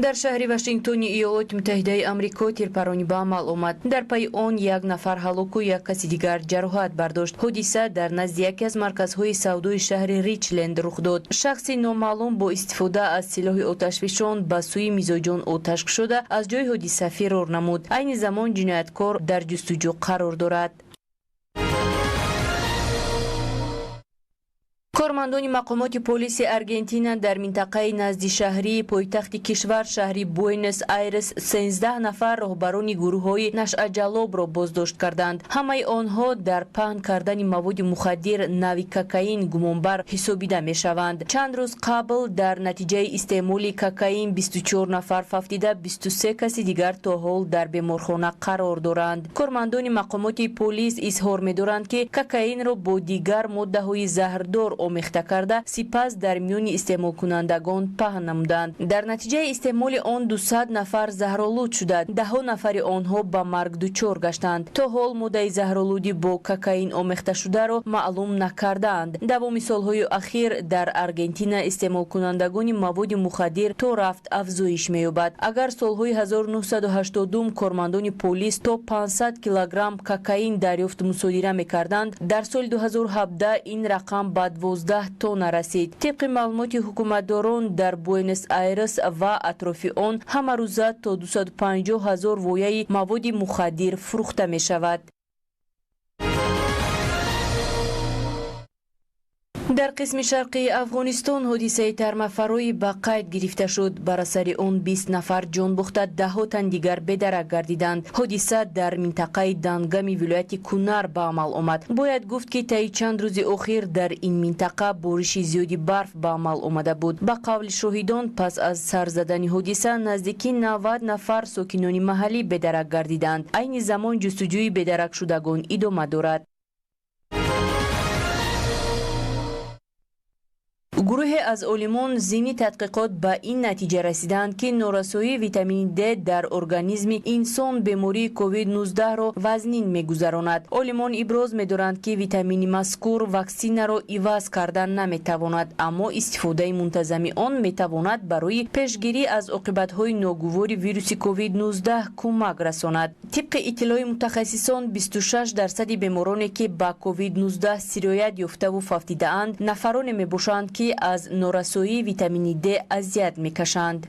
Дар шаҳри Вашингтони Иёлоти Муттаҳидаи Амрико тирпаронӣ ба амал омад. Дар пайи он як нафар ҳалоку як каси дигар ҷароҳат бардошт. Ҳодиса дар назди яке аз марказҳои савдои шаҳри Ричленд рух дод. Шахси номаълум бо истифода аз силоҳи оташфишон ба сӯи мизоҷон оташ кушода, аз ҷои ҳодиса фирор намуд. Айни замон ҷинояткор дар ҷустуҷӯ қарор дорад. Кормандони мақомоти полиси Аргентина дар минтақаи наздишаҳрии пойтахти кишвар, шаҳри Буэнос Айрес, 13 нафар роҳбарони гурӯҳҳои нашъаҷалобро боздошт карданд. Ҳамаи онҳо дар паҳн кардани маводи мухаддир нави кокаин гумонбар ҳисобида мешаванд. Чанд рӯз қабл дар натиҷаи истеъмоли кокаин 24 нафар фавтида, 23 каси дигар то ҳол дар беморхона қарор доранд. Кормандони мақомоти полис изҳор медоранд, ки кокаинро бо дигар моддаҳои заҳрдор омехта карда, сипас дар миёни истеъмолкунандагон паҳн намуданд. Дар натиҷаи истеъмоли он 200 нафар заҳролуд шуда, даҳҳо нафари онҳо ба марг дучор гаштанд. То ҳол моддаи заҳролудӣ бо кокаин омехташударо маълум накардаанд. Давоми солҳои ахир дар Аргентина истеъмолкунандагони маводи мухаддир то рафт афзоиш меёбад. Агар солҳои 1980 кормандони полис то 500 килограмм кокаин дарёфт мусодира мекарданд, дар соли 2017 ин рақам ба 12 тонна расид. Тибқи маълумоти ҳукуматдорон, дар Буэнос Айрес ва атрофи он ҳамарӯза то 250 ҳазор вояи маводи мухаддир фурӯхта мешавад. Дар қисми шарқии Афғонистон ҳодисаи тармафароӣ ба қайд гирифта шуд. Бар асари он 20 нафар ҷон бохта, даҳҳо тан дигар бедарак гардиданд. Ҳодиса дар минтақаи Дангами вилояти Кунар ба амал омад. Бояд гуфт, ки таи чанд рӯзи охир дар ин минтақа бориши зиёди барф ба амал омада буд. Ба қавли шоҳидон, пас аз сар задани ҳодиса наздики 90 нафар сокинони маҳаллӣ бедарак гардиданд. Айни замон ҷустуҷӯи бедаракшудагон идома дорад. Гурӯҳе аз олимон зимни тадқиқот ба ин натиҷа расиданд, ки норасоии витамини Д дар организми инсон бемории COVID-19-ро вазнин мегузаронад. Олимон иброз медоранд, ки витамини мазкур ваксинаро иваз кардан наметавонад, аммо истифодаи мунтазами он метавонад барои пешгирӣ аз оқибатҳои ногувори вируси COVID-19 кӯмак расонад. Тибқи иттилои мутахассисон, 26% бемороне, ки ба COVID-19 сироят ёфтаву фавтидаанд, нафароне мебошанд, ки аз норасоии витамини Д азият мекашанд.